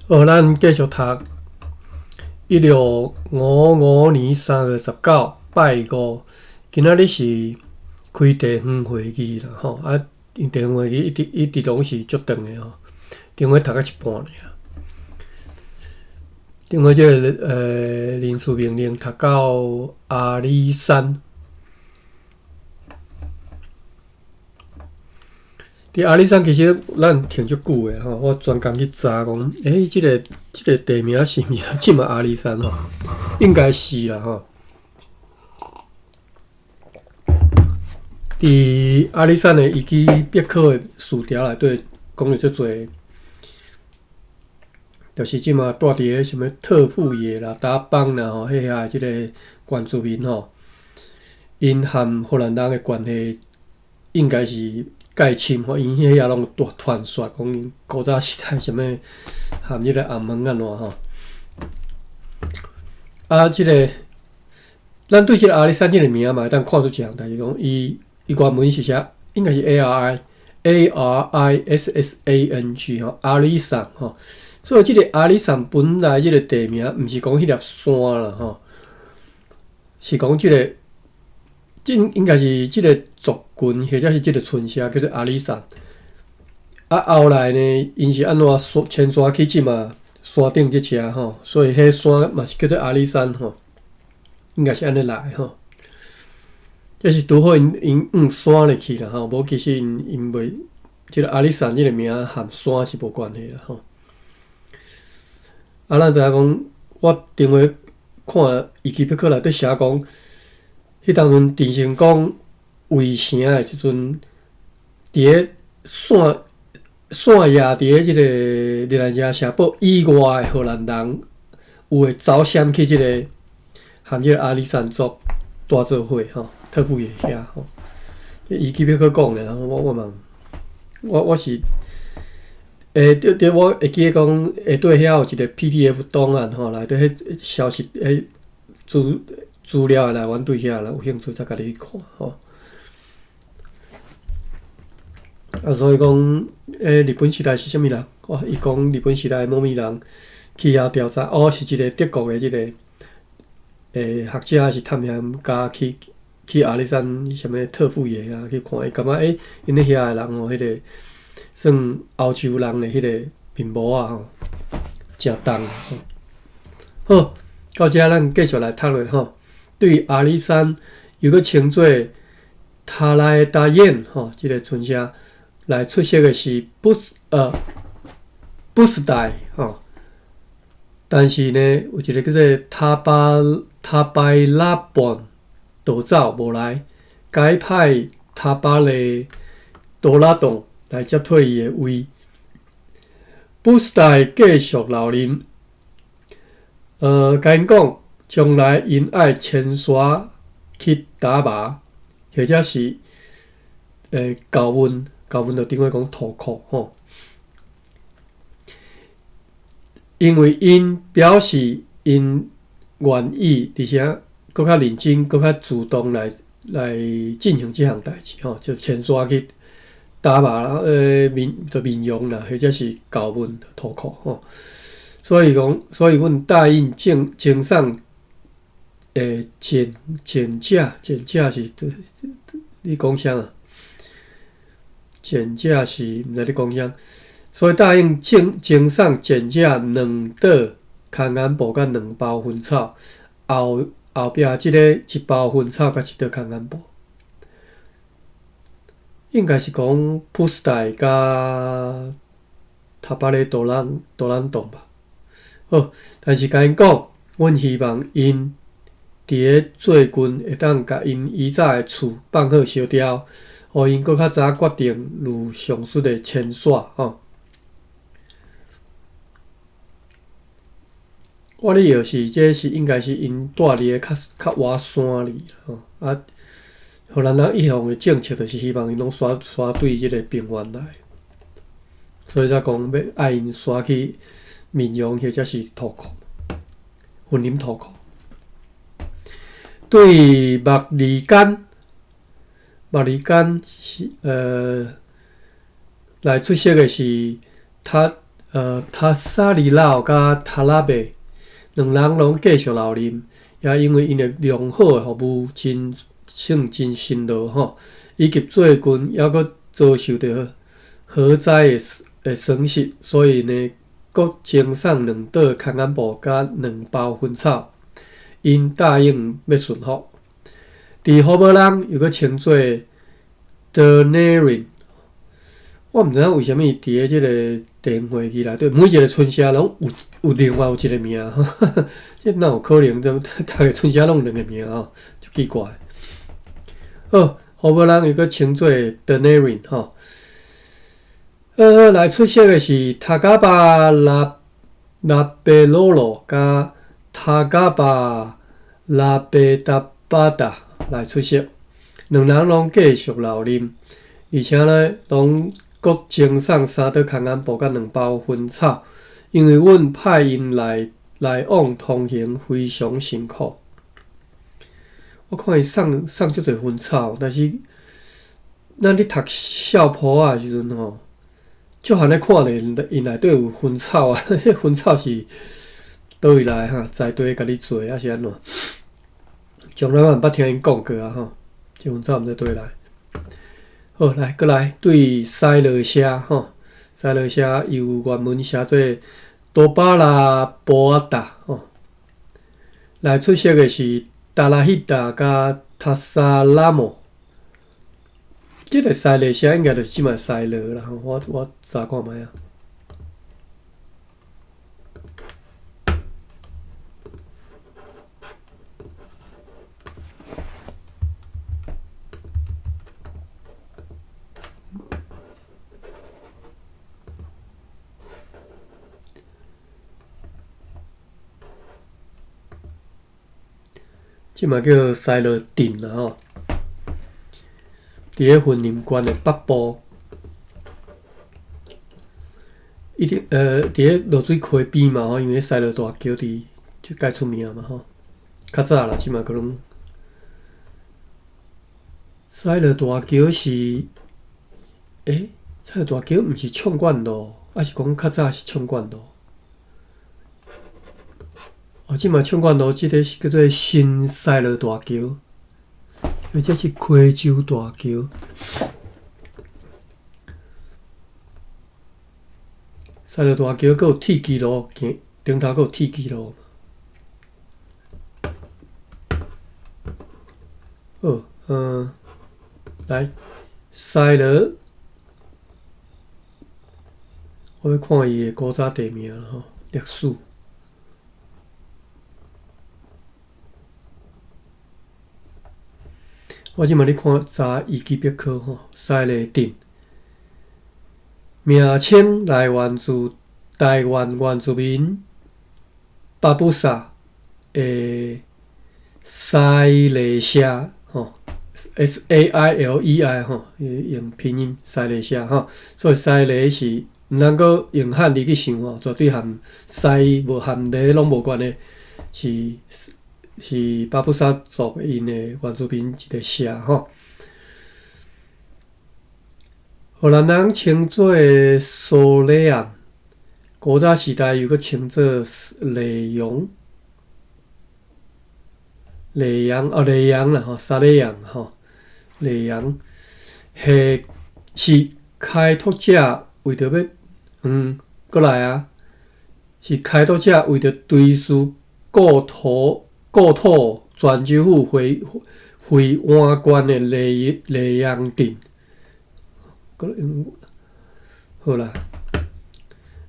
好，咱繼續讀1655年3月19，拜五。今仔日是開地方會議啦，吼啊！因地方會議一直一直攏是足長的吼，頂回讀到一半爾。頂回這個人事命令讀到阿里山。佇阿里山其實咱聽足久的吼，我專工去查講，欸，這個地名是毋是這馬阿里山吼？應該是啦吼。佇阿里山的維基百科的詞條內底講著足濟，就是這馬住佇个啥物特富野啦、達邦啦吼，彼遐的這個原住民吼，𪜶和荷蘭人的關係應該是蓋深吼，𪜶彼遐攏有傳說講𪜶古早時代啥物和彼個紅毛按怎吼。啊，這個咱對這個阿里山這個名嘛會當看出一項代誌，講伊伊原文是寫應該是 A R I A R I S S A N G 吼，阿里山吼。所以這個阿里山本來這個地名毋是講彼粒山啦吼，是講這個。這應該是這個族群，或者是這個村社叫做阿里山。啊，後來呢，𪜶是按怎遷徙去這馬山頂這遮吼，所以彼山嘛是叫做阿里山吼，應該是按呢來吼。這是拄好𪜶𪜶往山入去啦吼，無其實𪜶𪜶袂，這個阿里山這個名和山是無關係啦吼。啊，咱知影講，我頂回看維基百科內底寫講。彼當陣鄭成功圍城的時陣，佇咧線線野佇咧這個熱那亞城堡以外的荷蘭人，有會走閃去這個和這個阿里山族蹛做伙吼，特富野遐吼。維基百科講的，我我嘛，我我是，欸對對，我會記得講下底遐有一個 PDF 檔案吼，內底彼消息彼資。資料的來源對遐啦，有興趣再家己去看吼。啊，所以講，欸，日本時代是啥物人？哦，伊講日本時代某物人去遐調查，哦，是一個德國的這個欸學者還是探險家去去阿里山啥物特富野啊去看，伊感覺欸，𪜶咧遐的人吼，彼個算歐洲人的彼個面貌啊吼，誠重吼。好，到遮咱繼續來讀落吼。對阿里山又閣稱做塔來達燕吼，這個村社來出席的是布斯代吼，但是呢，有一個叫做塔巴塔拜拉半逃走無來，改派塔巴雷多拉洞來接替伊的位。布斯代繼續留任，共𪜶講。將來𪜶愛遷徙去達馬，或者是厚汶，厚汶就等於講塗庫吼。因為𪜶表示𪜶願意，而且閣較認真、閣較主動來來進行這項代誌吼，就遷徙去達馬綿就綿陽啦，或者是厚汶塗庫吼。所以講，所以阮答應贈贈送。欸，簡簡價，簡價是，你講啥啊？簡價是毋知咧講啥，所以答應贈贈送簡價兩袋空眼布佮兩包薰草，後後壁這个一包薰草佮一袋空眼布，應該是講普斯代佮塔巴雷多蘭多蘭洞吧？好，但是共𪜶講，阮希望𪜶。佇咧最近會當共𪜶以早的厝放好燒掉，予𪜶閣較早決定如上述的遷徙吼。我咧臆是，這是應該是𪜶蹛佇咧較較倚山裡吼。啊，荷蘭人一向的政策就是希望𪜶攏徙徙對這個平原來，所以才講欲愛𪜶徙去綿陽或者是塗庫，雲林塗庫。對麥里干，麥里干是來出席的是他塔薩里老佮塔拉貝兩人攏繼續留任，也因為𪜶的良好的服務真算真辛勞吼，以及最近猶閣遭受著火災的損失，所以呢，閣贈送兩桌空眼布佮兩包薰草，𪜶答應欲順服。佇荷伯人又閣稱做 Denerim，我毋知影為啥物佇咧這个電話機內底，每一个村社攏有另外有一个名，這哪有可能？這逐个村社攏有兩个名吼，足奇怪。好，荷伯人又閣稱做 Denerim 吼。來出席的是塔加巴拉拉貝羅羅佮塔加巴拉貝達巴達來出席，兩人攏繼續留任，而且呢，攏閣贈送三桌空眼布佮兩包薰草，因為阮派𪜶來往通行非常辛苦。我看伊送足濟薰草，但是咱咧讀數簿仔的時陣吼，足罕咧看著𪜶內底有薰草啊，彼薰草是佗位來哈？在地家己做抑是按怎？從來嘛毋捌聽𪜶講過啊吼，這薰草毋知佗位來。好，來閣來對西羅社吼，西羅社由原文寫做多巴拉波阿達吼，來出席的是達拉希達佮塔薩拉莫。這个西羅社應該就是這擺西羅啦吼，我查看覓啊。這擺叫西螺鎮啦吼，佇咧雲林縣的北部，一定佇咧濁水溪邊嘛吼，因為西螺大橋佇這蓋出名嘛吼。較早啦，這擺可能西螺大橋是，西螺大橋毋是暢灌路，抑是講較早是暢灌路？哦，這擺暢灌路這个是叫做新西螺大橋，因為這是溪州大橋。西螺大橋閣有鐵支路，行頂頭閣有鐵支路。好，來西螺，我欲看伊的古早地名吼，歷史。我這擺咧看查維基百科吼，西螺鎮名稱來源自台灣原住民巴布薩的西螺社吼，SAILEI 吼，用拼音西螺社吼，所以西螺是毋通閣用漢字去想吼，絕對和西無和螺攏無關係，是巴布薩族𪜶的原住民一个社吼。荷蘭人稱做蘇雷昂，古早時代又閣稱做麗陽、麗陽哦，麗陽啦吼，沙雷陽吼，麗陽，係是開拓者為著欲閣來啊，是開拓者為著追思故土泉州府惠安縣的麗陽鎮。好啦，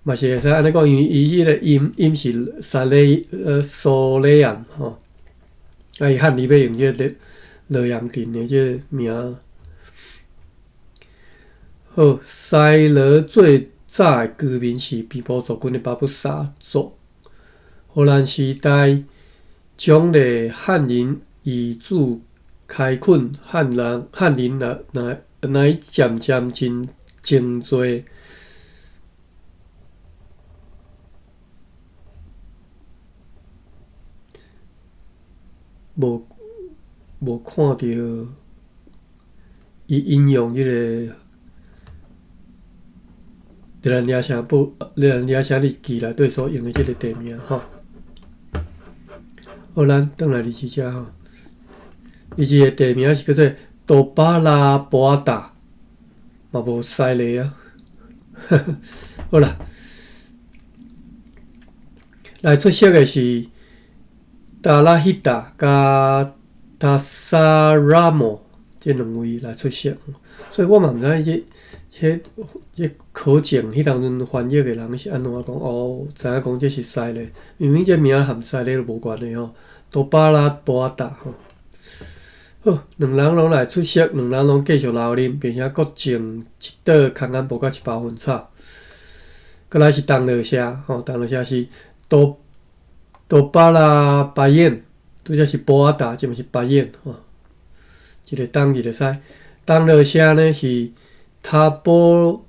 嘛是會使按呢講，因為伊彼个音是沙雷蘇雷昂吼，啊伊漢字欲用這个洛陽鎮的這个名。好，西螺最早的居民是平埔族群的巴布薩族。荷蘭時代，獎勵漢人移住開墾，漢人乃漸漸真種濟，無看著伊引用彼个麗熱蘭遮城報熱蘭遮城日記內底所用的這个地名吼。好，咱轉來日誌遮吼，日誌的地名是叫做多巴拉博達，嘛無犀利啊。好啦，來出席的是達拉希達佮塔薩拉莫這兩位來出席，所以我嘛毋知這。彼這考證彼當陣翻譯的人是按怎講？哦，知影講這是犀利，明明這名和犀利都無關係吼。多巴拉博達吼，好，兩人攏來出席，兩人攏繼續留任，並且閣種一桌空間布佮一包薰草。閣來是銅鑼社吼，銅鑼社是多多巴拉巴燕，拄才是博達，這嘛是巴燕吼。一个東，一个西。銅鑼社呢是。塔波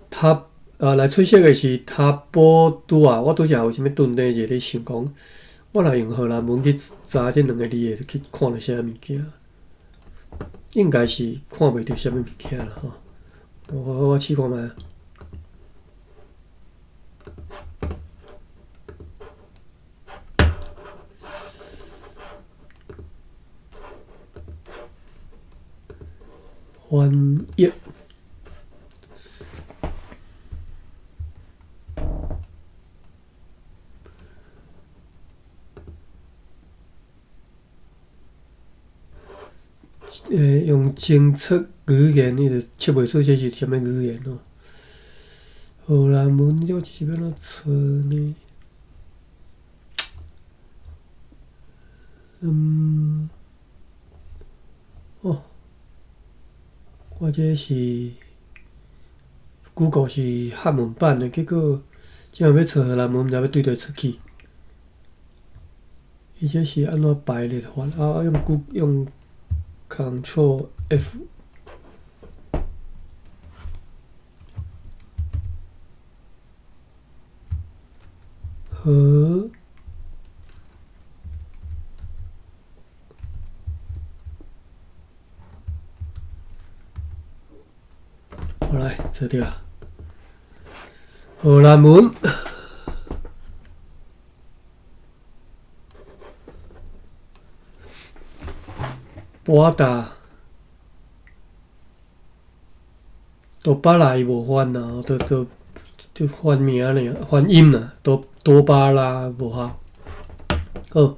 塔啊，來出席的是塔波拄啊，我拄才有啥物頓頓一咧想講，我若用荷蘭文去查這兩个字會去看著啥物件，應該是看袂著啥物物件啦吼。我我試看覓。翻譯，用偵測語言，伊就測袂出這是啥物語言哦。荷蘭文我是欲按怎揣呢？嗯，哦。我這是 Google 是漢文版的，結果這欲揣荷蘭文，毋知欲對佗揣去。伊這是按怎排列法？啊，用 Google 用 Ctrl F。和。好來，這著荷蘭文，博達，多巴拉伊無翻啊，都都就翻名爾，翻音啦，多多巴拉無效。好，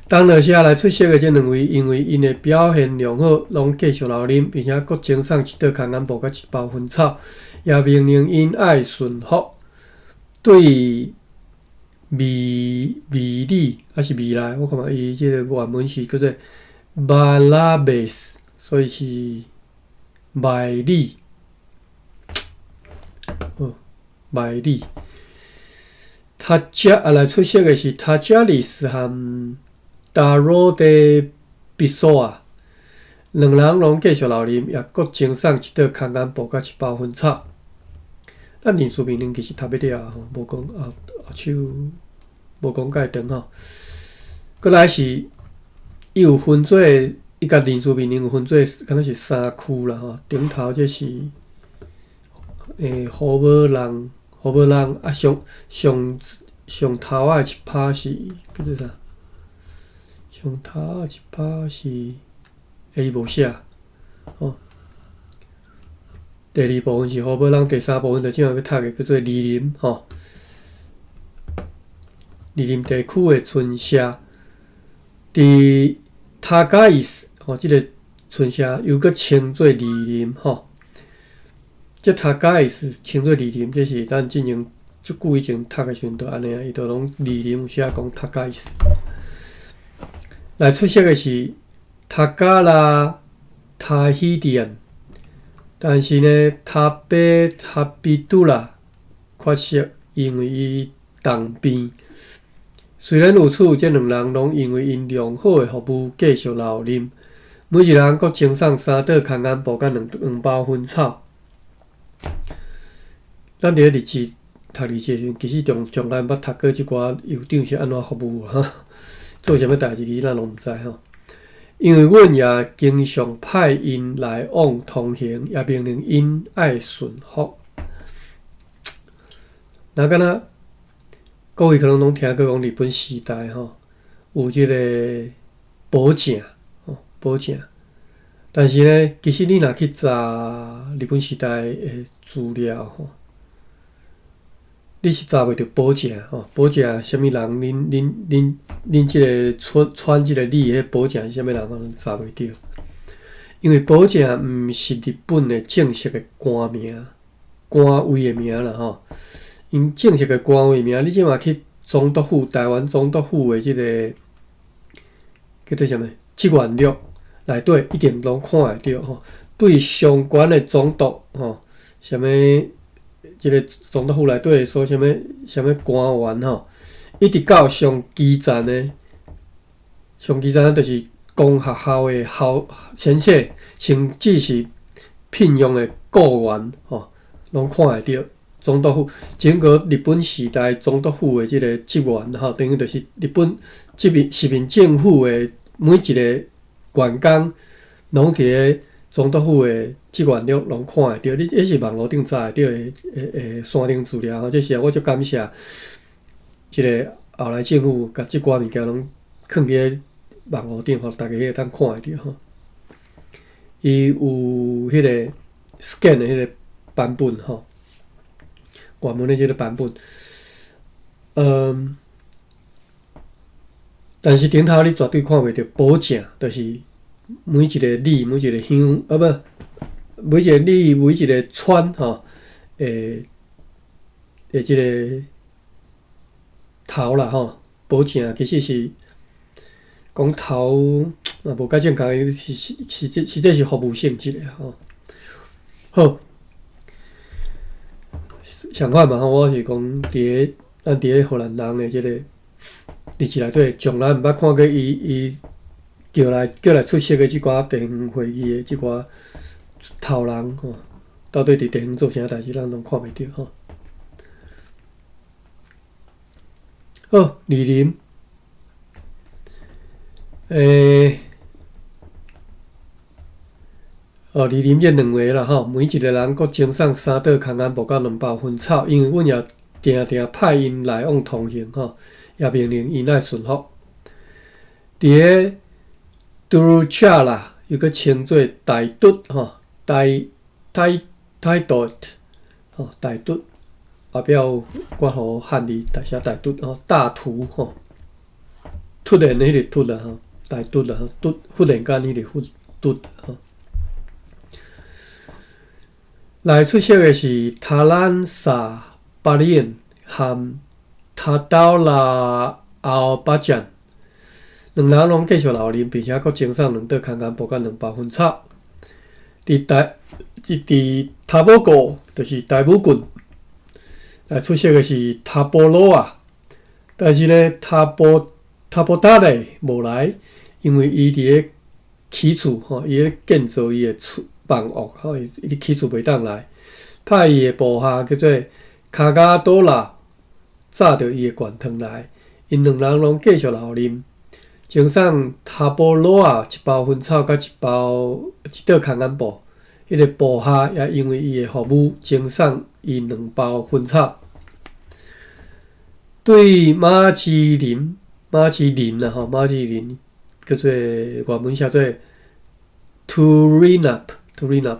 銅鑼社來出席的這兩位，因為𪜶的表現良好，攏繼續留任，並且閣贈送一桌空眼布佮一包薰草，也命令𪜶愛順服。對未未里抑是未來，我感覺伊這个原文是叫做巴拉貝斯，所以是麥里。好，麥里。塔加啊來出席的是塔加里斯和達羅德比索啊，兩人攏繼續留任，也閣贈送一桌空眼布佮一包薰草。咱人事命令其實讀欲了吼，無講後後手無講蓋長吼。閣來是伊有分做，伊共人事命令有分做，敢若是三區啦吼。頂頭這是胡某人，胡某人啊上上上頭仔一拍是叫做啥？上頭仔一拍是，欸伊無寫，吼。第二部分是胡某人，第三部分就這馬欲讀的叫做二林吼。二林地區的村社，佇塔加伊斯吼，這个村社又閣稱做二林吼。這塔加伊斯稱做二林，這是咱進前足久以前讀的時陣就按呢啊，伊就攏二林有寫講塔加伊斯。來出席的是塔加拉塔希迪安，但是呢，塔貝塔比杜拉缺席，因為伊重病。雖然有此，這兩人攏因為𪜶良好的服務繼續留任，每一人閣贈送三桌空眼布佮兩兩包薰草。咱佇咧日誌讀日誌的時陣，其實中中間捌讀過這寡酋長是按怎服務哈，做啥物代誌，其實咱攏毋知吼。因為阮也經常派𪜶來往同行，也命令𪜶愛順服。若敢若各位可能攏聽過講日本時代吼，有這个保正吼，保正。但是呢，其實你若去查日本時代的資料吼，你是查袂著保正吼，保正啥物人？恁恁恁恁這个村村這个里的保正是啥物人？可能查袂著，因為保正毋是日本的正式的官名、官位的名啦吼。𪜶正式的官位名，你這馬去總督府、臺灣總督府的這个叫做啥物？職員錄內底一定攏看會著吼。對上懸的總督吼，啥物？這个總督府內底說啥物啥物官員吼，一直到上基層的，上基層就是公學校的校先生，甚至是聘用的僱員吼，攏看會著。總督府整個日本時代總督府的這个職員吼，等於就是日本殖民殖民政府的每一个員工，攏佇咧總督府的職員錄攏看會著，你這是網路頂查會著的的的山頂資料吼。這是我足感謝這个後來政府共這寡物件攏囥佇咧網路頂，予大家會當看會著吼。伊有彼个 scan 的彼个版本吼，原文的這个版本。但是頂頭你絕對看袂著保正，就是每一个里、每一个鄉，啊無，每一个里、每一个村吼，的這个頭啦吼，保正其實是講頭嘛無介正確，是是實際實際是服務性質的吼。好，相反嘛吼，我是講佇咧咱佇咧荷蘭人的這个日誌內底，從來毋捌看過伊伊叫來叫來出席的這寡地方會議的這寡頭人吼，到底佇地方做啥代誌，咱攏看袂著吼。好，二林，哦，二林這兩个啦吼，每一个人閣贈送三桌空絚布佮兩包薰草，因為阮也定定派𪜶來往同行吼，也命令𪜶愛順服。佇咧杜魯查啦，又閣稱做大拄吼，大大大拄吼，大拄後壁有括弧漢字，大寫大拄吼，大圖吼，突然彼个突啦吼，大拄啦吼，突忽然間彼个忽拄吼。來出席的是塔蘭薩巴連和塔刀拉奧巴將，兩人攏繼續留任，並且閣贈送兩桌空絚布佮兩包薰草。佇大佇塔堡國，就是大武郡，來出席的是塔波羅亞，但是呢，塔波塔波達勒無來，因為伊佇咧起厝吼，伊咧建造伊的厝房屋吼，伊伊起厝袂當來，派伊的部下叫做卡加多拉，紮著伊的權糖來，𪜶兩人攏繼續留任，贈送塔波羅亞一包薰草佮一包一桌空絚布，彼个部下也因為伊的服務，贈送伊兩包薰草。對馬芝林，馬芝林啦吼，馬芝林叫做原文寫做 Turinap，Turinap。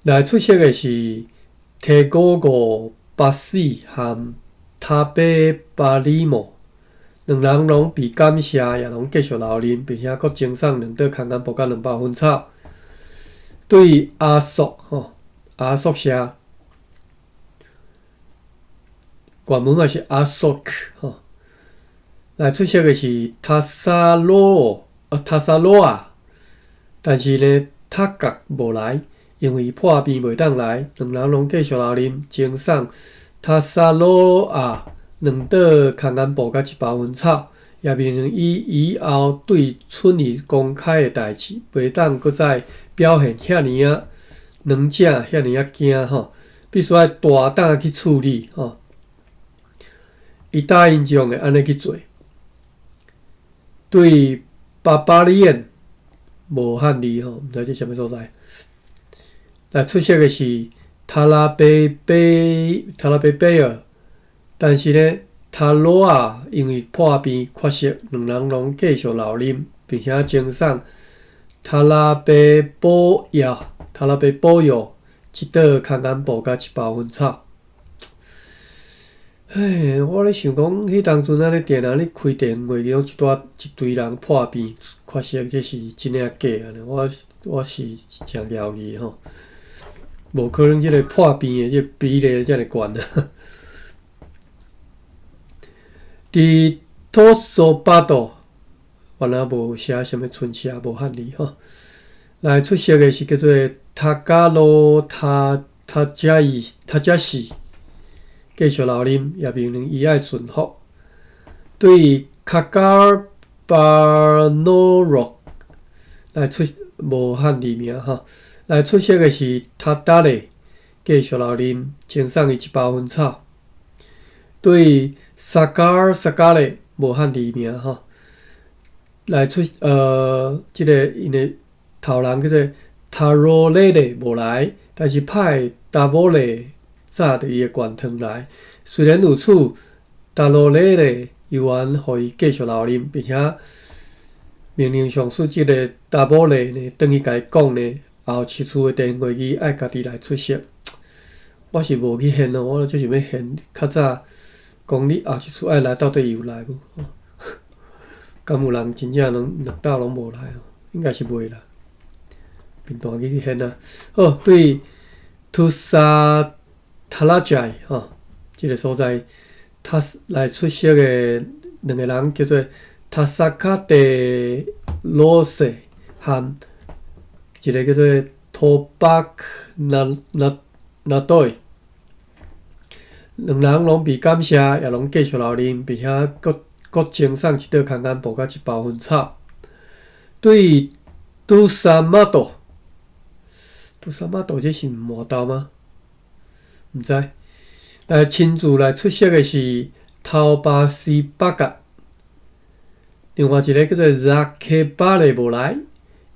來出席的是提古五巴斯和塔貝巴里莫，兩人攏被感謝，也攏繼續留任，並且閣贈送兩桌空絚布佮兩包薰草。對阿索吼，阿索社，原文嘛是阿索克吼。來出席的是塔薩羅啊，塔薩羅亞，但是呢，塔格無來，因為伊破病袂當來，兩人攏繼續留任，贈送塔薩羅亞兩桌空絚布佮一包薰草，也命令伊以後對村裡公開的代誌，袂當閣再表現遐爾仔軟正，遐爾仔驚吼，必須愛大膽去處理吼。伊答應將會按呢去做。對巴巴里燕無漢字吼，毋知這啥物所在。來出席的是塔拉貝貝塔拉貝貝爾，但是呢，塔羅亞因為破病缺席，兩人攏繼續留任，並且贈送塔拉貝保藥塔拉貝保藥一桌空間布佮一包薰草。嘿，我咧想講，彼當陣仔咧定定咧開電話，攏一大一堆人破病缺席，這是真抑假按呢？我我是誠訝異吼，無可能這个破病的這個比例遮爾懸啊！佇托索巴多，原來無寫啥物村社，無漢字吼。來出席的是叫做塔加羅塔塔加伊塔加西。繼續留任，也命令伊愛順服。對卡加爾巴諾羅來出無漢字名吼，來出席的是塔達勒，繼續留任，贈送伊一包薰草。對薩加爾薩加勒無漢字名吼，來出這个𪜶的頭人叫做塔羅雷雷無來，但是派達波雷紮佇伊的懸床來，雖然如此，達羅雷雷猶原予伊繼續留任，並且命令上司這个達波雷呢，轉去共伊講呢，後一次的電話會議愛家己來出席。我是無去現哦，我就是欲現較早講你後一次愛來，到底有來無？敢有人真正攏兩道攏無來哦？應該是袂啦。貧惰去現啊。好，對圖沙。塔拉寨吼，這个所在，他來出席的兩个人叫做塔薩卡德羅塞和一个叫做托巴克納納納多，兩人攏被感謝，也攏繼續留任，並且閣閣贈送一桌空間布佮一包薰草。對杜薩馬多，杜薩馬多這是麻豆嗎？毋知，來親自來出席的是頭巴斯巴格，另外一个叫做扎克巴勒無來，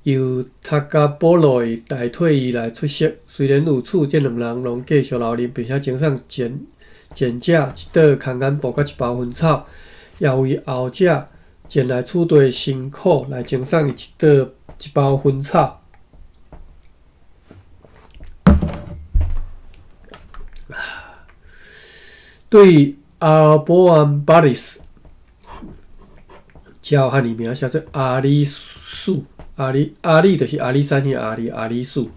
由塔加波羅代替伊來出席。雖然如此，這兩人攏繼續留任，並且贈送前前者一桌空間布佮一包薰草，也為後者前來取代辛苦來贈送伊一桌一包薰草。對阿波安巴里斯，遮有漢字名寫做阿里素，阿里阿里就是阿里山彼阿里阿里素，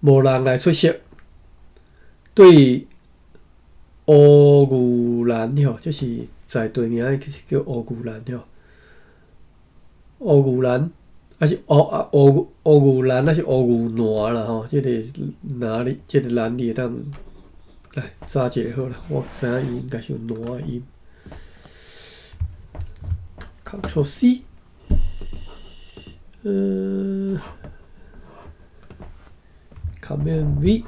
無人來出席。對烏牛蘭吼，這是在地名，其實叫烏牛蘭吼。烏牛蘭，抑是烏啊烏烏牛蘭，抑是烏牛蘭啦吼。這个哪裡？這个蘭你會當。來查一下好啦，我知影伊應該是有爛的音。Ctrl C，Command V，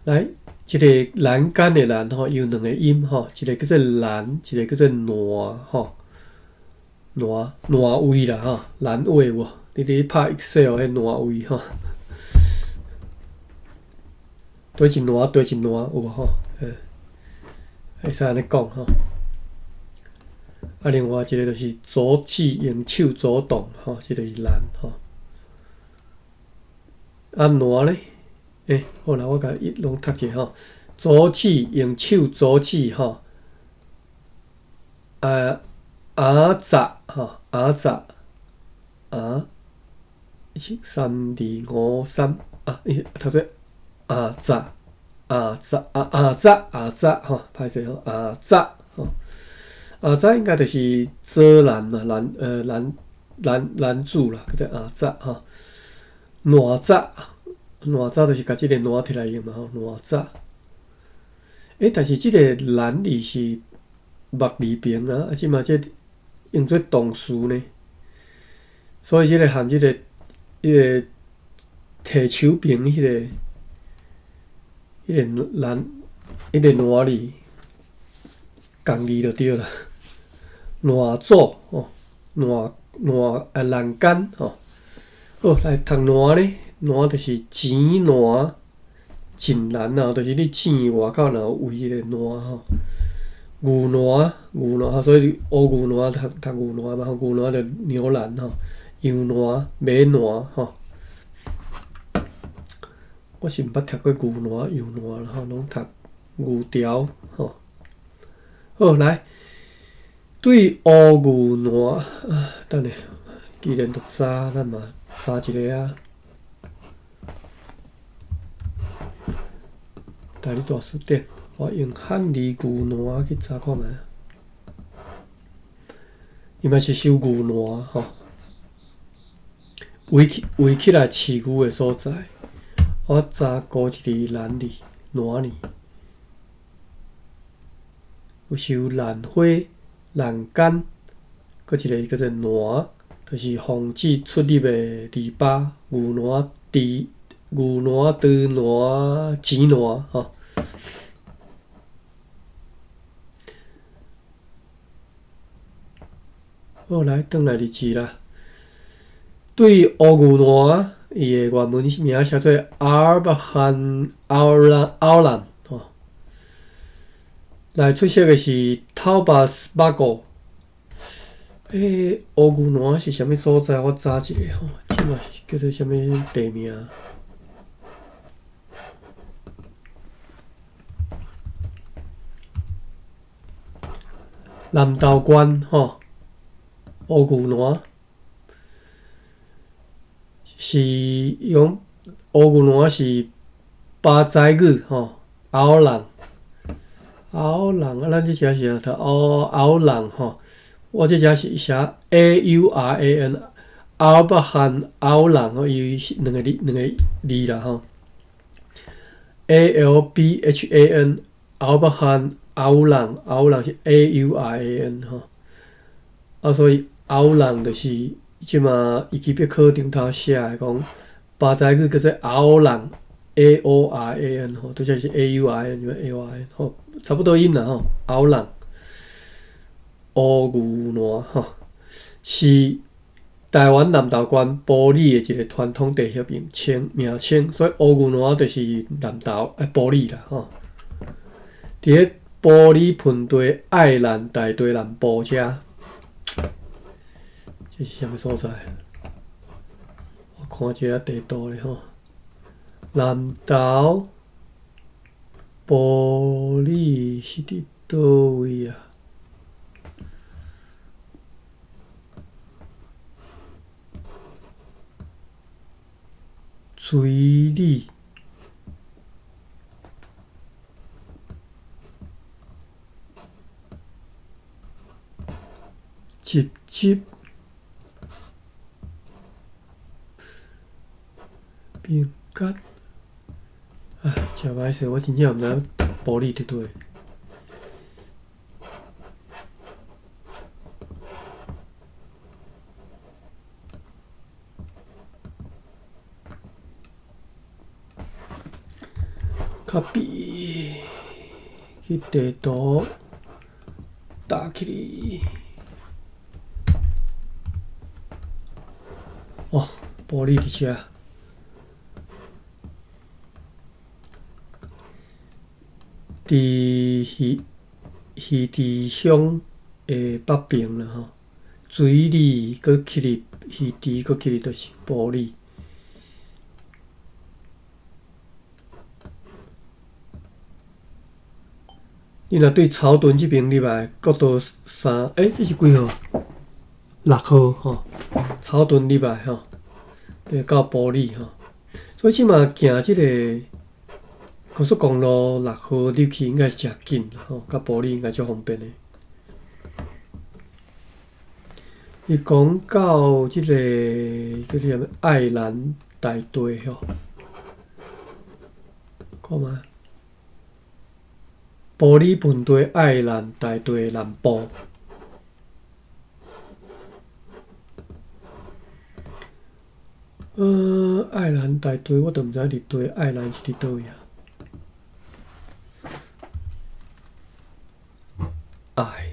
來，這个欄杆的欄吼，有兩个音吼，一个叫做欄，一个叫做爛吼，爛爛位啦吼，欄位有無？你佇拍 Excel 彼爛位吼。對一爛，對一爛，有無吼？會使按呢講吼。啊，另外一个就是左指用手左動吼，這个是難吼。啊，爛咧？欸，好啦，我共伊攏讀者吼。左指用手左指吼。啊，阿雜吼，阿雜，啊，一、三、二、五、三，啊，伊讀做。阿雜，阿雜，阿阿雜，阿雜吼，歹勢吼，阿雜吼，阿雜應該就是阻攔嘛，攔攔攔攔住啦，叫做阿雜吼。爛雜，爛雜就是共這个爛提來用嘛吼，爛雜。欸，但是這个攔字是木字邊啊，啊，這嘛這用做動詞呢，所以這个含這个彼个提手邊彼个。彼个難，彼个爛字，仝字就對啦。欄祖吼，欄欄啊欄杆吼。好，來讀欄咧，欄就是錢欄、進欄啊，就是你錢外口若有圍一個欄吼。牛欄，牛欄，所以烏牛欄讀讀牛欄嘛，牛欄就牛欄吼，羊欄、馬欄吼。我是毋捌讀過牛欄、羊欄啦吼，攏讀牛條吼。好，來，對烏牛欄啊，等下，既然都查，咱嘛查一下啊。台語大辭典，我用漢字牛欄去查看覓。伊嘛是收牛欄吼，圍起圍起來飼牛的所在。我查孤一個欄字，欄字，有收蘭花、欄杆，閣一個叫做欄，就是防止出入的籬笆、牛欄、豬牛欄、豬欄、錢欄吼。好，來，轉來日誌啦。對烏牛欄，伊的原文名寫做 Albhan Auran 吼。來出色的是 Taubas Bago。欸，烏牛欄是啥物所在？我查一下吼，這嘛是叫做啥物地名？南投縣吼，烏牛欄是伊講烏牛欄是巴仔語吼，後人，後人啊，咱這遮是讀後後人吼，我這遮是寫 AURAN，後北漢後人吼，伊是兩個字兩個字啦吼，ALBHAN 後北漢後人，後人是 AURAN 吼，啊，所以後人就是這馬維基百科頂頭寫的講，巴仔語叫做後人 AORAN 吼，拄才是 AURAN，這擺 AORAN 吼，差不多音啦吼，後人烏牛欄吼，是台灣南投縣埔里的一個傳統地形名稱名稱，所以烏牛欄就是南投啊埔里啦吼。佇咧埔里盆地愛蘭大地南部遮，這是啥物所在？我看一下地圖咧吼。南投埔里是佇佗位啊？水里。集集平角，唉，誠歹勢，我真正毋知影埔里佇佗。Copy 去地圖打起來。哦，埔里佇遮。佇魚魚池鄉的北邊啦吼，水里閣起入魚池，閣起入就是埔里。你若對草屯這邊入來，國道三，欸，這是幾號？6號吼，草屯入來吼，對，到埔里吼。所以這馬行這個高速公路六號入去，應該是誠緊吼，到埔里應該足方便的。伊講到這個叫做啥物愛蘭大地吼，看覓。埔里盆地愛蘭大地南部。愛蘭大地我都毋知佇佗，愛蘭是佇佗位啊？愛，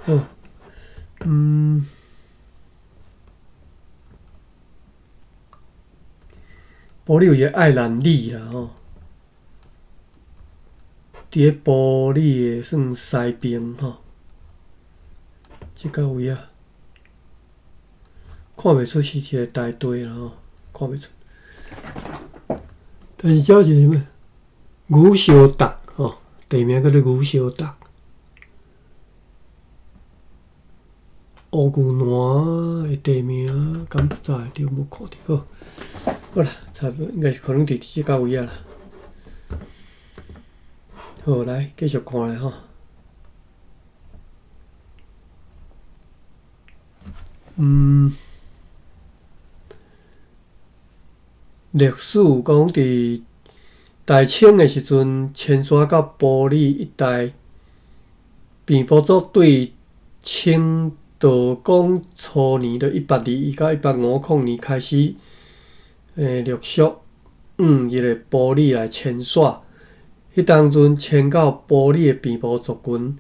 好，埔里有一个爱兰里啦吼，佇咧埔里的算西边吼，這个位啊，看袂出是一个台地啦吼，看袂出。但是這是啥物？牛燒達吼，地名叫做牛燒達。烏牛欄的地名，敢知著無看著好。好啦，差不多應該是可能佇這個位啊啦。好，來繼續看咧吼。歷史講佇大清的時陣，遷徙到埔里一帶，平埔族對清道光初年，就1821到1850年開始，陸續往這个埔里來遷徙。彼當陣遷到埔里的平埔族群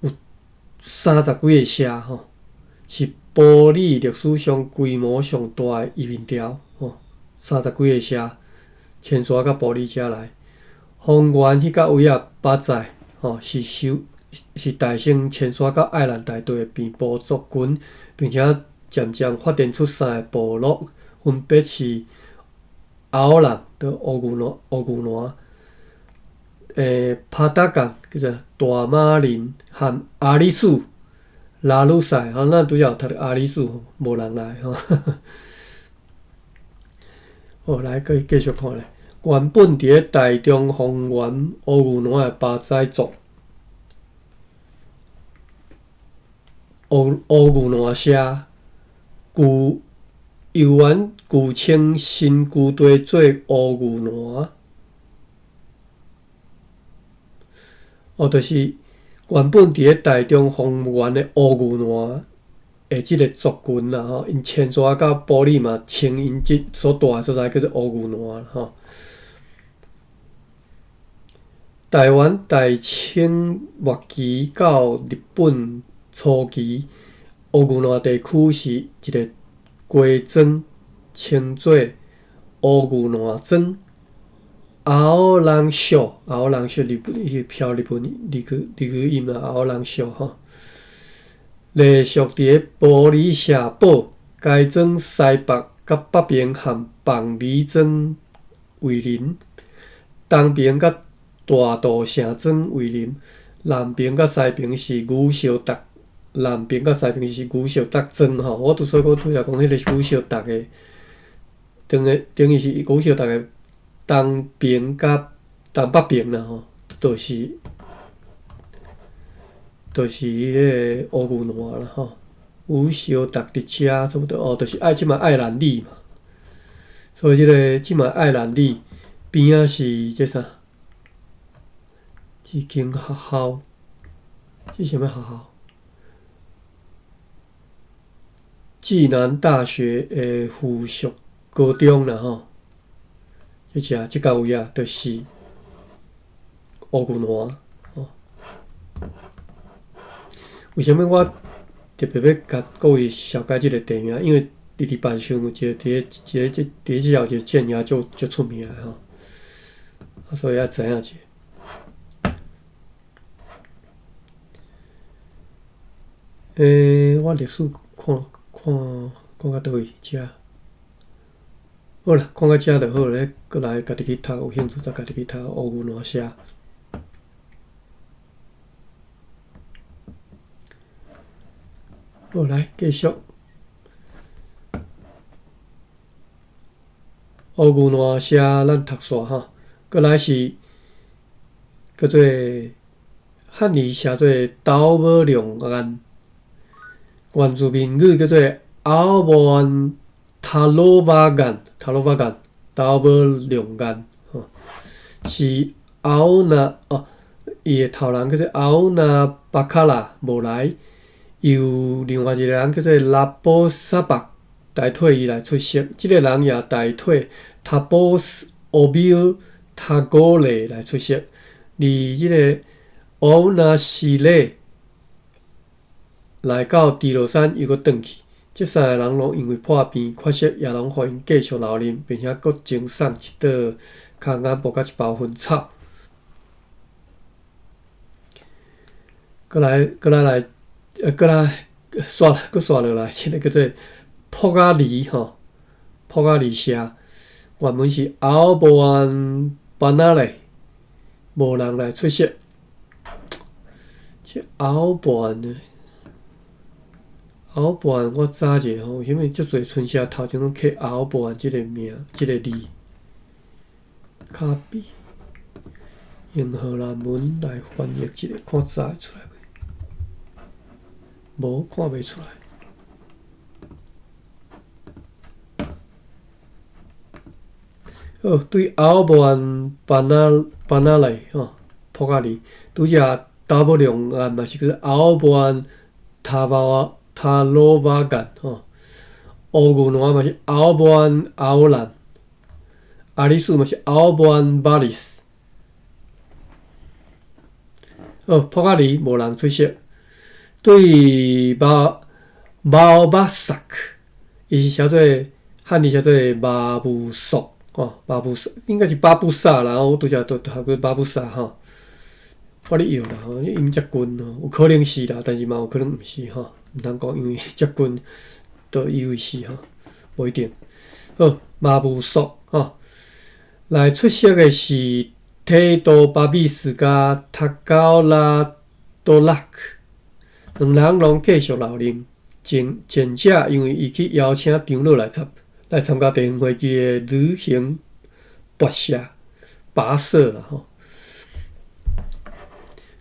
有三十幾个社吼，是埔里歷史上規模上大的移民潮吼，三十幾个社遷徙到埔里遮來。豐原彼角位仔巴寨吼，是首是大先遷徙到愛蘭大地的平埔族群，並且漸漸發展出三個部落，分別是阿蘭的烏牛欄、烏牛欄。帕達干叫做大馬林和阿里數拉魯塞，吼，咱拄才有讀著阿里數，無人來吼。好，來繼繼續看咧。原本佇咧台中豐原烏牛欄的巴仔族，烏烏牛欄社，舊猶原舊稱新居地做烏牛欄。哦，就是原本佇咧台中豐原的烏牛欄的這个族群啦吼，𪜶遷徙到埔里嘛，稱𪜶這所蹛的所在叫做烏牛欄吼。台灣大清末期到日本初期，烏牛欄地區是一个街庄，稱做烏牛欄庄。阿欧人秀，阿欧人秀，日本飘日本日语音啦，阿欧人秀吼。隶属佇咧埔里社堡，该庄西北佮北边和放里庄为邻，东边佮大肚城庄为邻，南边佮西边是牛烧达，南边佮西边是牛烧达庄吼。我拄说，我拄才讲彼个是牛烧达的，等于等于是牛烧达的。东边佮东北边啦吼，就是彼个乌牛栏啦吼。牛烧达佇遮差不多哦，就是愛這擺愛蘭里嘛。所以這个這擺愛蘭里邊仔是這啥？這間學校，這啥物學校？暨南大學的附屬高中啦吼。這只這个位啊，就是烏牛欄吼。為啥物我特別欲共各位紹介這个地名？因為佇佇板上有一個佇咧一个這佇咧這有一個鎮也足足出名的吼，啊，所以愛知影一下。我歷史看看看到佗位遮。好啦，看到遮就好咧，閣來家己去讀，有興趣再家己去讀烏牛欄社。好，來繼續。烏牛欄社咱讀煞吼，閣來是叫做漢語寫做刀馬兩岸，原住民語叫做阿萬。塔羅瓦干，塔羅瓦干，刀马兩岸，吼，是阿烏納哦，伊的頭人叫做阿烏納巴卡拉無來，由另外一個人叫做拉波薩巴代替伊來出席。這个人也代替塔波斯奧比爾塔古雷來出席。而這个奧納西雷來到豬落山，又閣轉去。這三个人攏因為破病缺席，也攏予𪜶繼續留任，並且閣贈送一桌空絚布佮一包薰草。閣來，閣來來，閣來，煞，閣煞落來，這个叫做朴仔梨吼，朴仔梨社，原文是阿無安班仔咧，無人來出席。這阿無安呢？阿無安，我查一下吼，為啥物足濟春社頭前攏刻阿無安這个名，這个字？卡比用荷蘭文來翻譯一下，看查會出來未？無，看袂出來。好，對阿無安班仔班仔來吼，朴仔梨，拄則 W 安嘛是叫做阿無安塔巴塔羅瓦干吼，烏牛欄嘛是阿無安阿烏蘭，阿里斯嘛是阿無安巴里斯。好，朴仔梨無人出席。對馬馬巴薩克，伊是寫做漢字寫做馬布索吼，馬布索應該是巴布薩啦，我拄則都讀過巴布薩吼。我咧搖啦吼，音遮近吼，有可能是啦，但是嘛有可能毋是吼，毋通講，因為遮近都以為是吼，無一定。好，馬布索吼，來出席的是提多巴比斯佮塔高拉多拉克，兩人攏繼續留任。前者因為伊去邀請長老來參加地方會議的旅行跋涉跋涉啦吼。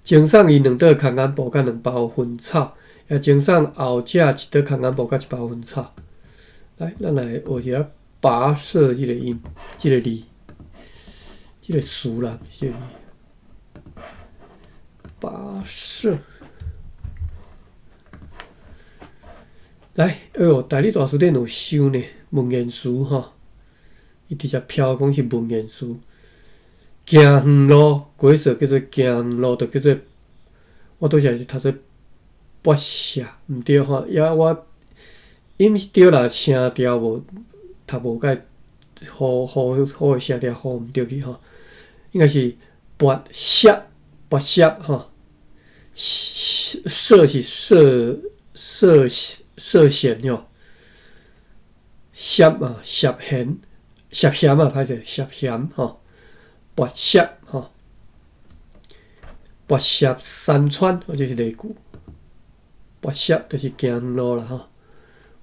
贈送伊兩桌空絚布佮兩包薰草，也贈送後者一桌空絚布佮一包薰草。來，咱來學一下跋涉這个音，這个字，這个詞啦，這个字。跋涉。來，哎喲，大理大辭典有收呢，文言詞吼，伊直接標講是文言詞。行遠路，過說叫做行遠路，就叫做我拄才是讀做跋涉，毋對吼，抑我音是對啦，聲調無讀無介好好好的聲調好毋對去吼，應該是跋涉跋涉吼，涉是涉涉涉嫌吼，涉啊涉嫌涉嫌啊，歹勢涉嫌吼。跋涉吼，跋涉山川，或者是例句。跋涉就是行遠路啦吼。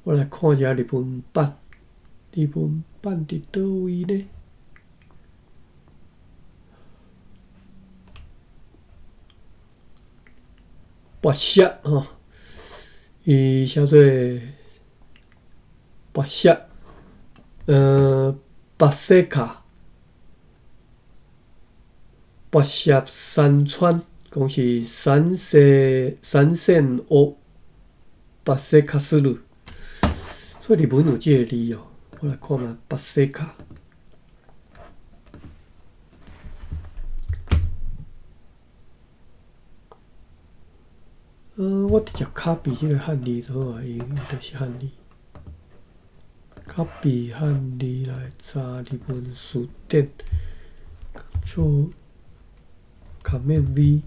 我來看一下日文版，日文版佇佗位呢？跋涉吼，伊寫做跋涉，巴西卡。跋涉山川，講是山西山線烏巴西卡斯魯，所以日文有這个字哦。我來看覓巴西卡。我直接 copy 這个漢字就好啊，伊就是漢字。copy 漢字來查日文辭典，做。Command V，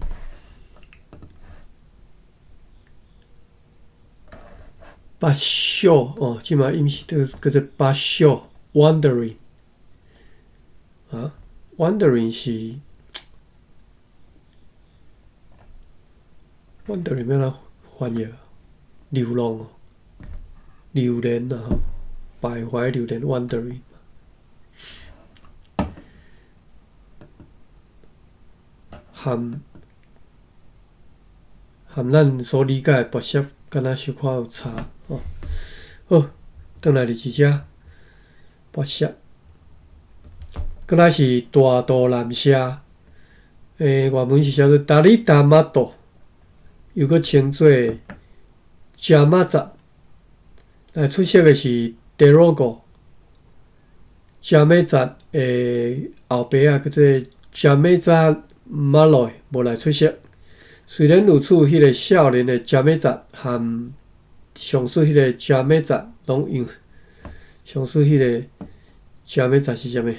跋涉哦，這馬音是叫做跋涉，wandering 啊，wandering 是 wandering 欲按怎翻譯？流浪哦，流連啊，吼，徘徊流連，wandering。含含咱所理解的跋涉，敢若小可有差吼。好，轉來佇這跋涉，閣來是大肚腩社，原文是寫做達里達馬多，又閣稱做加馬扎。來出席的是德羅戈，加美扎的後爸仔叫做加美扎。馬來無來出席，雖然如此，彼个少年的賈美扎和上司彼个賈美扎攏用上司彼个賈美扎是啥物？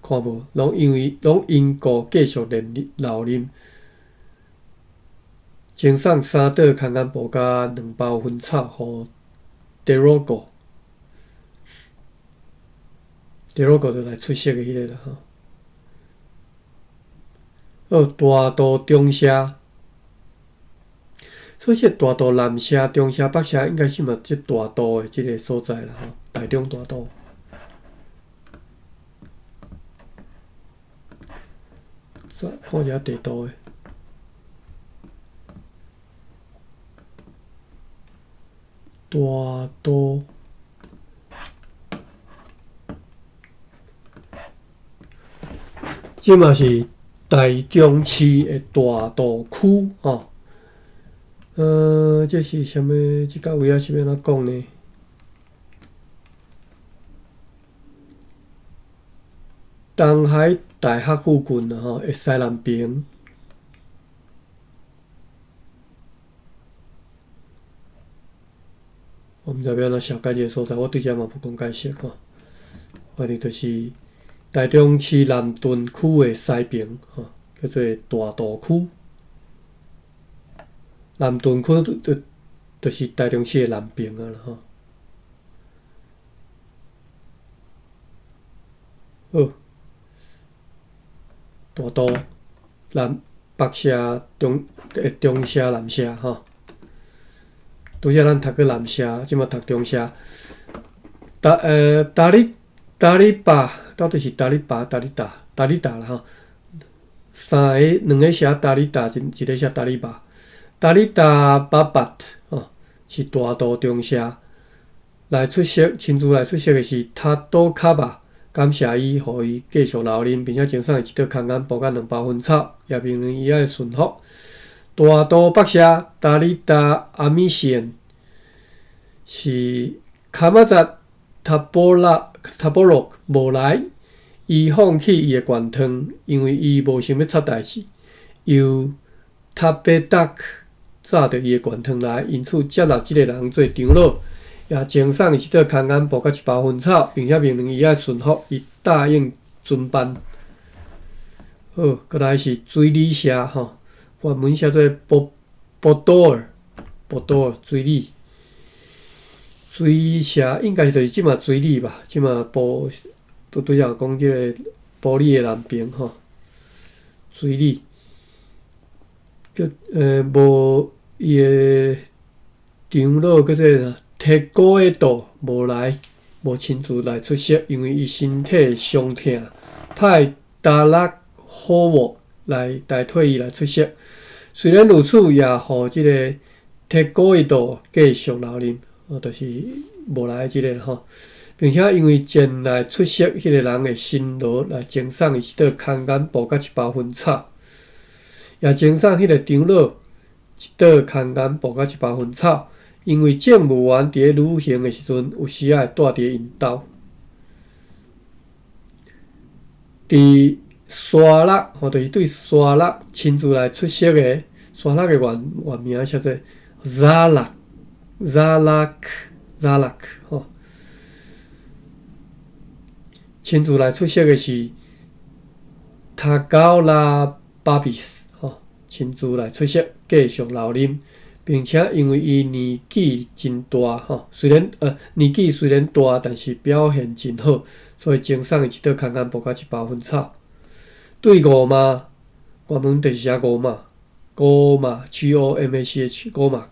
看無，攏因為攏因故繼續連留任，贈送三桌空間布佮兩包薰草，予 Derogo，Derogo 就來出席的彼个啦吼。哦，大肚中社，所以這個大肚南社、中社、北社應該是嘛，這大肚的這个所在啦吼，台中大肚。再看一下地圖的，大肚，這嘛是台中市的大肚區吼。這是啥物？這個位仔是欲按怎講呢？東海大學附近啦吼，的西南爿。我毋知欲按怎紹介這个所在，我對這嘛無講解釋吼。反正就是台中市南屯區的西爿吼，叫做大肚區。南屯區就是台中市的南爿啊啦吼。好，大肚南北社中中社南社吼，拄才咱讀過南社，這馬讀中社。達里達里巴到底是達里巴達里達達里達啦吼，三个兩个寫達里達，一一个寫達里巴。達里達巴巴吼，是大肚中社來出席，親自來出席的是塔多卡巴。感謝伊，予伊繼續留任，並且贈送伊一桌空間布佮兩包薰草，也命令伊愛順服。大肚北社達里達阿米線是卡馬扎塔波拉塔波洛無來，伊放棄伊的權杖，因為伊無想欲插代誌，由塔貝達紮著伊的權杖來，因此接納這个人做長老。也贈送伊一桌空間布佮一包薰草，並且命令伊愛順服，伊答應遵辦。好，閣來是水里社吼，原文寫做波波多爾，波多爾水里，水社應該就是這馬水里吧？這馬埔拄拄才有講這个埔里的南爿吼，水里叫無伊的長老叫做啥？提古的道無來，無親自來出席，因為伊身體傷痛，派達拉霍沃來代替伊來出席。雖然如此，也予這个提古的道繼續留任，哦，就是無來這个吼，並且因為前來出席彼个人的辛勞來贈送伊一桌空間布佮一包薰草，也贈送彼个長老一桌空間布佮一包薰草。因為政務員佇咧旅行的時陣，有時仔會帶佇𪜶兜。佇沙勒，吼，就是對沙勒親自來出席的，沙勒的原原名寫做扎拉扎拉克扎拉克吼。親自來出席的是塔高拉巴比斯吼，親自來出席，繼續留任。並且因為伊年紀真大吼，雖然年紀雖然大，但是表現真好，所以贈送伊一桌空間布佮一包薰草。對五馬，原文就是寫五馬，五馬 G O M A C H 五馬。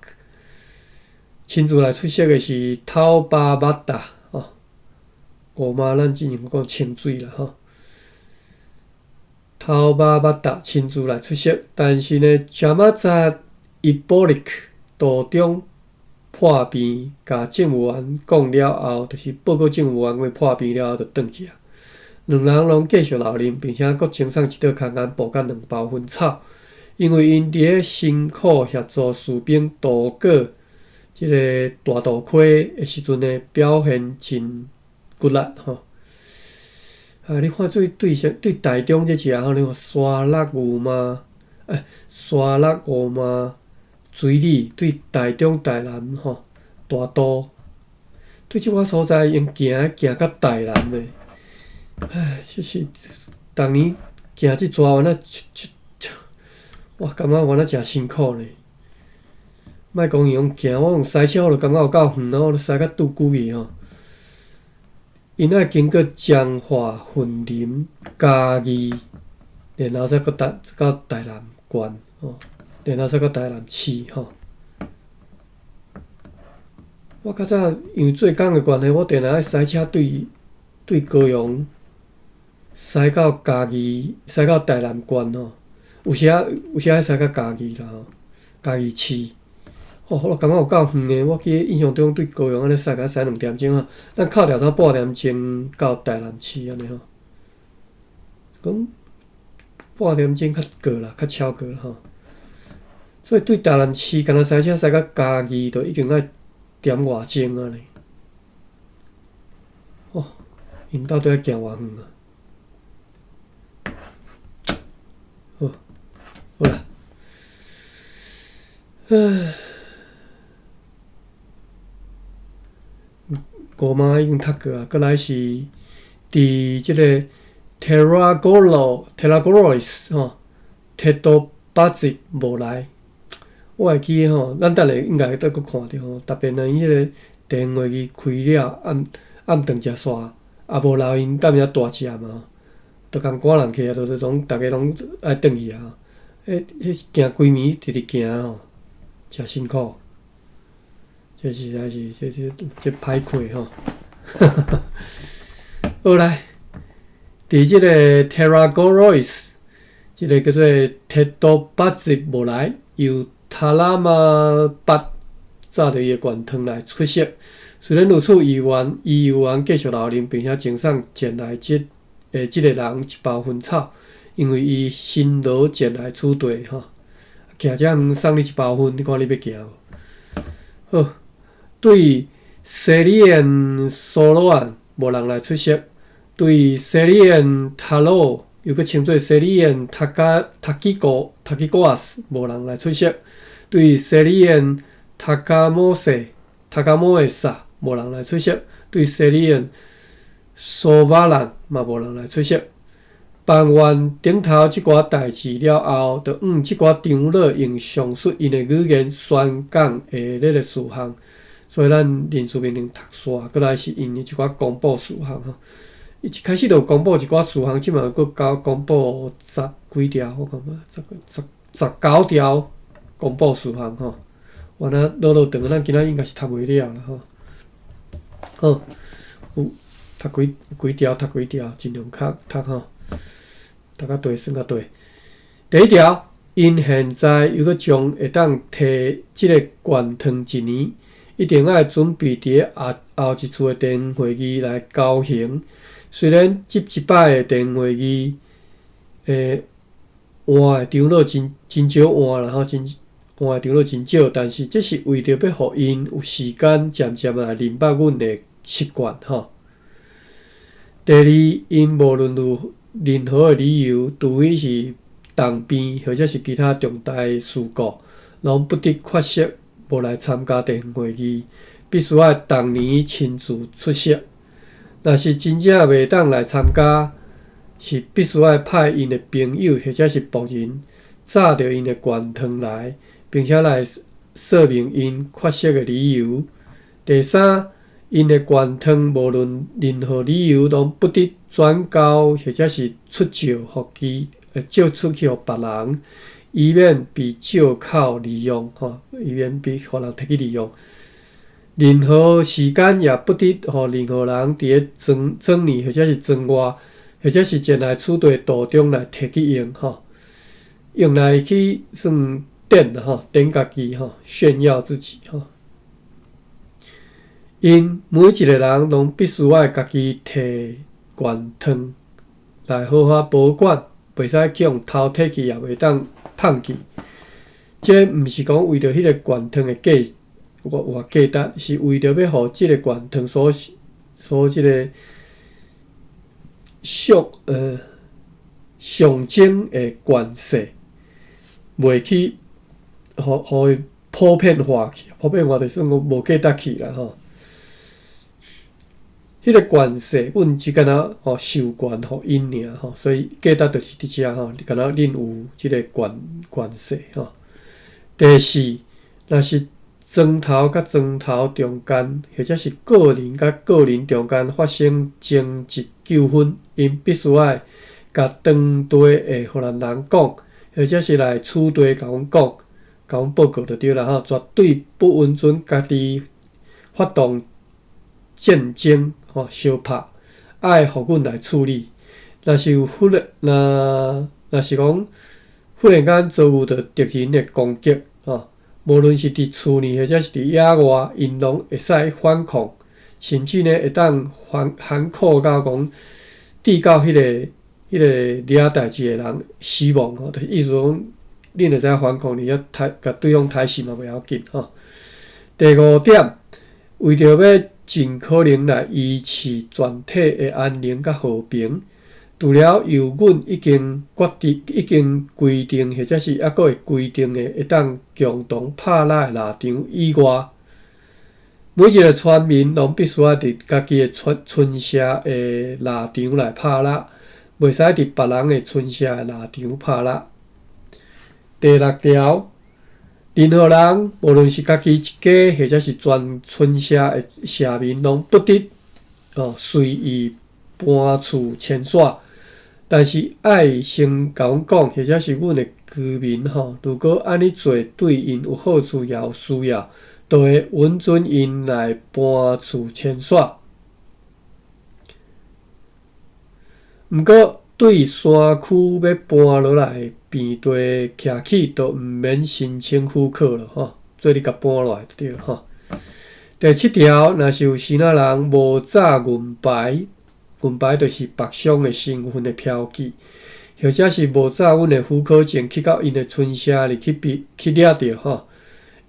親自來出席的是頭巴巴達吼，五馬咱之前講清水啦吼。頭巴巴達親自來出席，但是呢，賈馬扎伊波利克途中破病，共政務員講了後，就是報告政務員話破病了後，就轉去啊。兩人攏繼續留任，並且閣贈送一桌空間布佮兩包薰草，因為𪜶佇咧辛苦協助士兵渡過這个大肚溪的時陣呢，表現真骨力吼。啊，你看對對對台中這一下吼，你看沙鹿牛媽。欸，沙鹿五萬水里對台中、台南吼大肚，對這寡所在用行行到台南的，唉，這是逐年行這逝原來，我感覺原來誠辛苦呢。莫講伊用行，我用駛車我就感覺有夠遠啊！我都駛甲拄久去吼。𪜶愛經過彰化、雲林、嘉義，然後再閣達到台南縣吼，然後再閣台南市吼。我較早因為做工的關係，我定定愛駛車對對高雄駛到嘉義，駛到台南縣吼。有時仔有時仔駛到嘉義啦吼，嘉義市。哦，我感覺有夠遠的，我記得印象中對高雄按呢駛，共駛2點鐘吼，咱扣掉差半點鐘到台南市按呢吼。講半點鐘較過啦，較超過吼。所以對台南市，敢若駛車駛到嘉義，就已經愛點外鐘啊呢。哦，𪜶到底愛行偌遠啊？好，好啦，唉。五媽已經讀過啊，閣來是佇這个 Teragoro Teragorois 吼，提多巴吉無來，我會記吼，咱等下應該會閣看著吼，特別呢，伊彼个電話會議開了暗暗頓食煞，也無留𪜶踮遐大食嘛，就共趕人去啊，就是攏逐家攏愛轉去啊，彼彼行規暝直直行吼，誠辛苦。這實在是這這這歹氣吼！好來，佇這个 Teragorois，這个叫做提多巴吉無來，由塔拉瑪巴紮著伊的懸湯來出席。雖然如此，伊猶伊猶原繼續留任，並且贈送前來這的這个人一包薰草，因為伊辛勞前來此地吼。行遮遠送你一包薰，你看你欲行無？好。對西里恩蘇羅安無人來出席，對西里恩塔羅又閣稱做西里恩塔加塔基哥塔基哥阿斯無人來出席，對西里恩塔加摩西塔加摩的薩無人來出席，對西里恩蘇巴蘭嘛無人來出席。辦完頂頭這寡代誌了後，就按這寡長老用上述𪜶的語言宣講下列的事項。所以咱人事命令讀煞，閣來是𪜶的一寡公布事項吼。伊一開始就公布一寡事項，這馬閣加公布十幾條，我感覺十十19條公布事項吼。原來落落長，咱今仔應該是讀袂了啦吼。好，有讀幾幾條，讀幾條，盡量較讀吼。讀較對，算較對。第一條，𪜶現在猶閣將會當提這个懸湯一年。一定愛準備佇後後一次的地方會議來交行。雖然這一擺的地方會議，換的長老真真少換啦吼，真換的長老真少，但是這是為著欲予𪜶有時間漸漸來認捌阮的習慣吼。第二，𪜶無論有任何的理由，除非是重病或者是其他重大事故，攏不得缺席。無來參加地方會議，必須愛逐年親自出席。若是真正袂當來參加，是必須愛派𪜶的朋友或者是僕人，紮著𪜶的懸湯來，並且來說明𪜶缺席的理由。第三，𪜶的懸湯無論任何理由，攏不得轉交或者是出借予其，借出去予別人。以免被借口利用，吼，以免被予人提去利用。任何時間也不得予任何人佇咧莊莊內或者是莊外，或者是前來此地途中來提去用，吼，用來去算展吼，展家己吼，炫耀自己吼。𪜶每一个人攏必須愛家己提懸湯來好好保管，袂使去予偷提去，也袂當放棄。這毋是講為著彼个懸湯的價偌偌價值，是為著欲予這个懸湯所所這个象象徵的權勢。袂去，予予伊普遍化去，普遍化就是算講無價值去啦吼。彼個權勢，阮只敢若吼授權予𪜶爾吼，所以價值就是佇遮吼，敢若恁有這個權勢吼。第四，若是莊頭佮莊頭中間，或者是個人佮個人中間發生爭執糾紛，𪜶必須愛共當地的荷蘭人講，或者是來此地共阮講，共阮報告就對啦吼，絕對不允准家己發動戰爭吼，相拍，愛予阮來處理。若是有忽然，若是講忽然間遭遇著敵人的攻擊吼，無論是佇厝內或者是佇野外，𪜶攏會使反抗，甚至呢會當反含苦到講，致到彼個掠代誌的人死亡吼，就是意思講，恁會使反抗，而且刣共對方刣死嘛袂要緊吼。第五點，為著欲盡可能來維持全體的安寧佮和平，除了由阮已經決定、已經規定，或者是猶閣會規定的，會當共同拍獵的獵場以外，每一個村民攏必須愛佇家己的村舍的獵場內拍獵，袂使佇別人的村舍的獵場拍獵。第六條，任何人，無論是家己一家，或者是全村舍的社民，攏不得哦隨意搬厝遷徙。但是愛先共阮講，或者是阮的居民吼，如果按呢做對𪜶有好處，也有需要，就會允准𪜶來搬厝遷徙。毋過，對山區欲搬落來平地徛起，就毋免申請許可了吼，做你共搬落來就對吼。第七條，若是有支那人無紮銀牌，銀牌就是北商的身份的標記，或者是無紮阮的許可證去到𪜶的村舍裡去比去掠著吼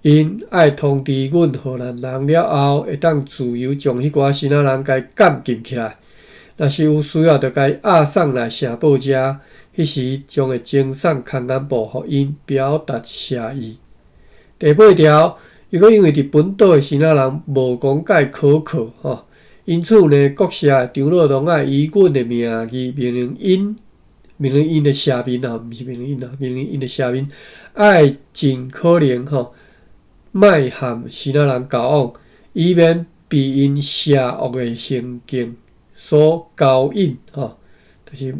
，𪜶愛通知阮荷蘭人了後，會當自由將彼寡支那人共監禁起來。若是有需要，就共伊押送來城堡遮，彼時將會呈送看管部，予𪜶表達謝意。第八條，如果因為佇本島的支那人無講蓋可靠吼。因此呢，各社的長老攏愛以阮的名義命令𪜶，命令𪜶的社民啊，毋是命令𪜶啊，命令𪜶的社民愛盡可能吼，莫和支那人交往，以免被𪜶邪惡的行徑所勾引吼，就是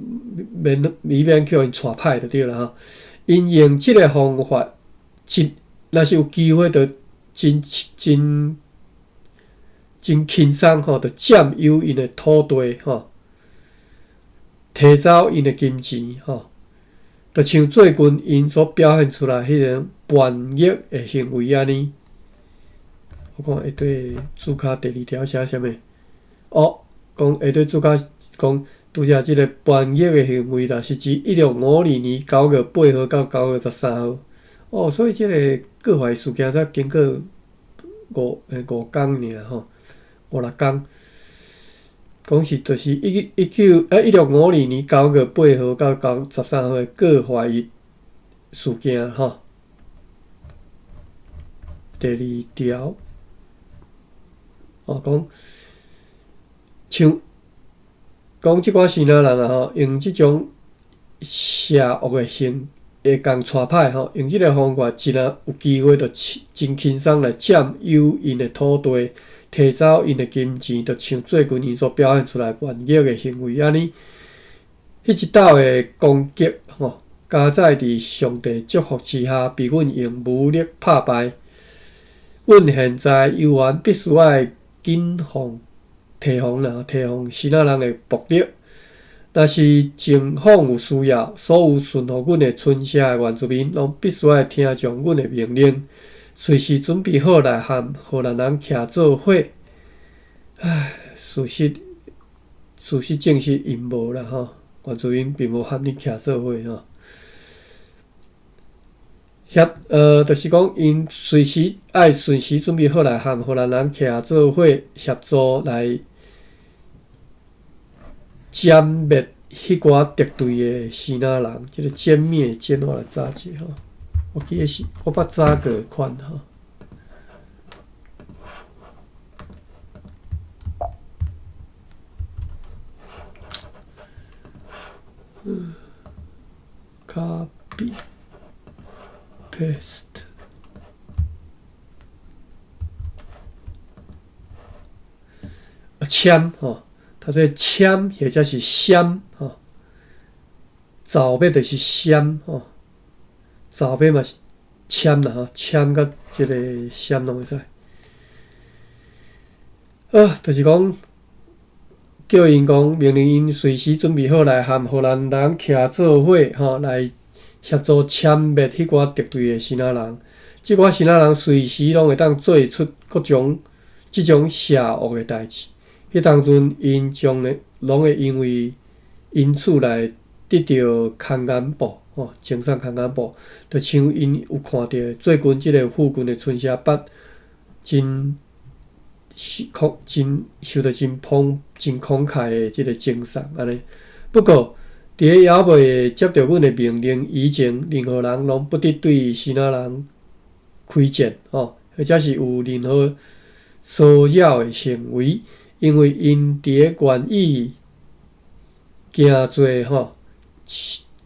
免以免去予𪜶帶歹就對啦吼。𪜶用這个方法，真若是有機會，就真真。真輕鬆吼，就佔有𪜶的土地吼，提走𪜶的金錢吼，就像最近𪜶所表現出來彼个叛逆的行為按呢。我看下底註腳第二條寫啥物？哦，講下底註腳講，拄才這个叛逆的行為啦，是指1652年9月8號到9月13號。哦，所以這个割壞事件才經過五工爾吼。五六工，講是就是一一九啊1652年9月8號到9月13號的割壞日事件吼。第二條，哦講，像講這寡支那人啊吼，用這種邪惡的行會共帶歹吼，用這个方法，真若有機會就真輕鬆來佔有𪜶的土地。提走𪜶的金錢，就像最近𪜶所表現出來叛逆的行為按呢。彼一道的攻擊，吼，加載佇上帝祝福之下，被阮用武力拍敗。阮現在猶原必須愛謹防、提防啦，提防支那人的暴力。若是情況有需要，所有順服阮的村舍的原住民，攏必須愛聽從阮的命令。隨時準備好來和荷蘭人徛做伙。唉，事實證實𪜶無啦吼，原住民並無和恁徛做伙吼。就是講𪜶隨時愛隨時準備好來和荷蘭人徛做伙協助來殲滅彼寡敵對的支那人，這个殲滅殲我來查一下吼。我記得是我捌查過款吼。嗯，copy paste 啊，攕吼，讀做攕或者是閃吼，灶尾就是閃吼，灶尾嘛是攕啦吼，攕佮這个閃攏會使。啊，就是講。叫𪜶講，命令𪜶隨時準備好來和荷蘭人徛做伙吼，來協助殲滅彼寡敵對的支那人。這寡支那人隨時攏會當做出各種這種邪惡的代誌。彼當陣，𪜶將會攏會因為因此來得著空間部吼，清算空間部，就像𪜶有看著最近這个附近的春社北真。是慷真受著真慷真慷慨的這个贈送按呢。不過，佇咧猶未接著阮的命令以前，任何人攏不得對支那人開戰吼，或者是有任何騷擾的行為，因為𪜶佇咧願意行做吼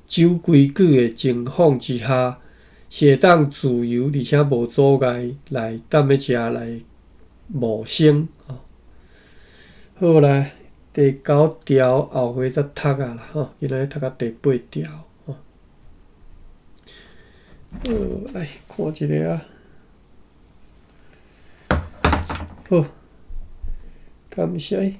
守規矩的情況之下，是會當自由而且無阻礙來踮咧遮來謀生。好來，第九條後回才讀啊啦吼，今仔日讀到第八條吼。好，來看一下啊。好，感謝。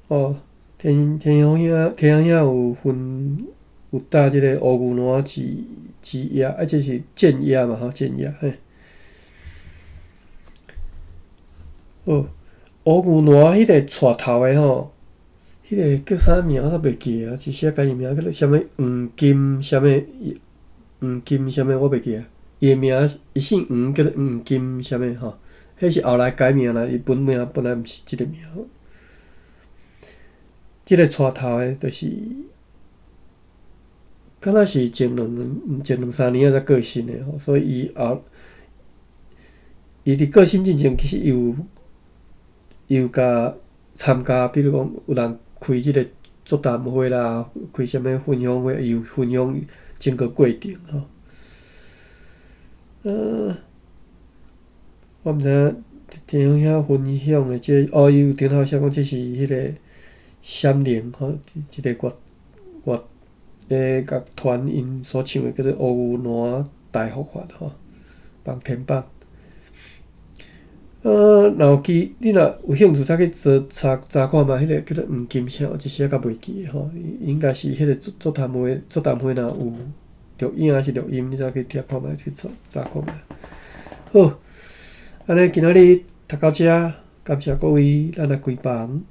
哦，天天陽兄，天陽兄有分有搭這个烏牛欄之夜，啊，這是戰夜嘛吼，戰夜嘿。哦，烏牛欄彼个帶頭的吼，彼个叫啥名我煞袂記啊，一時仔共伊名叫做啥物黃金啥物黃金啥物我袂記啊。伊的名伊姓黃，叫做黃金啥物吼，彼是後來改名啦，伊本名本來毋是這个名。這个帶頭的，就是，敢若是前兩三年仔才過身的吼，所以伊後，伊佇過身進前其實伊有。伊有共參加，比如講有人開這个座談會啦，開啥物分享會，伊有分享整個過程吼。我毋知影天遐分享的這個，哦，伊有頂頭寫講這是彼个閃靈吼，一个樂樂的樂團𪜶所唱的叫做《烏牛欄大復活》吼，放天板。若有機，你若有興趣，才去查查查看覓，彼个叫做黃金啥，我一時仔較袂記吼。應該是彼个座談會若有錄影抑是錄音，你才去聽看覓，去查查看覓。好，按呢今仔日讀到遮，感謝各位，咱來關房。